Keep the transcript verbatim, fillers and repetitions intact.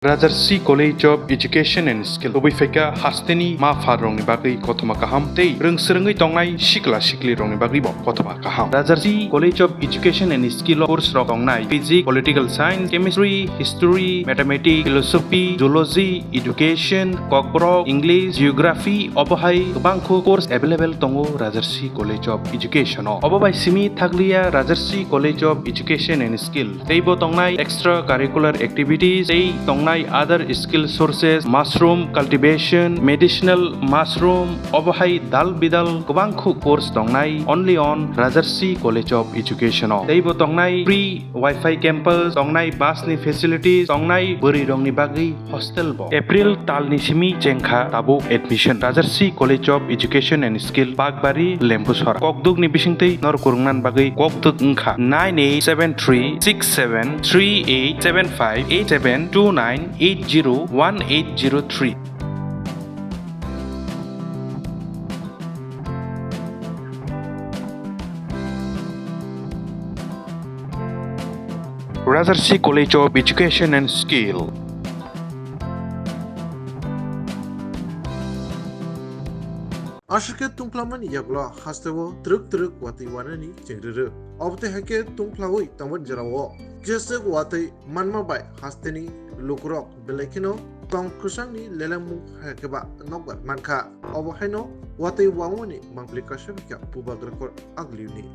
Rajarsi College of Education and Skill kubui phaikha hasteni ma pharrokni bagwi kothoma kaham tei rwng swrwngwi tongnai sikla siklirokni bagwibo kothoma kaham. Rajarsi College of Education and Skill o course rok tongnai physics, political science, chemistry, history, mathematics, philosophy, zoology, education, kokborok, English, geography, obo hai kwbangkhu course available tongo Rajarsi College of Education o. Obo bai simi thakliya Rajarsi College of Education and Skill teibo tongnai extra curricular activities tei tongnai other skill sources, mushroom cultivation, medicinal mushroom, obo hai dal bidal kwbangkhu course tongnai only on Rajarsi College of Education o. Teibo tongnai free Wi-Fi campus, tongnai bus ni facilities, tongnai bwrwi rokni bagwi hostel bo. April talni simi chengkha tabuk admission. Rajarsi College of Education and Skill, Bakbari, Lembusora. Kokduk ni bisingtwi nor kurungnan bagwi kokduk wngkha nine eight seven three six seven three eight seven five eight seven two nine eight zero one eight zero three. Rajarsi College of Education and Skill. Aswk khe tungphlamani yagulo hasteo twrwk twrwk watwi wanani chengri rw. Obotwi hai khe tungphlawi tongmani jorao kisa swk watwi manma bai hasteni lukurok belai kheno tong kwchangni lelengmung hai khe ba nokbar mankha. Obo haino watwi wangmani mangpili kaisa bikha bubagra kor agliuni.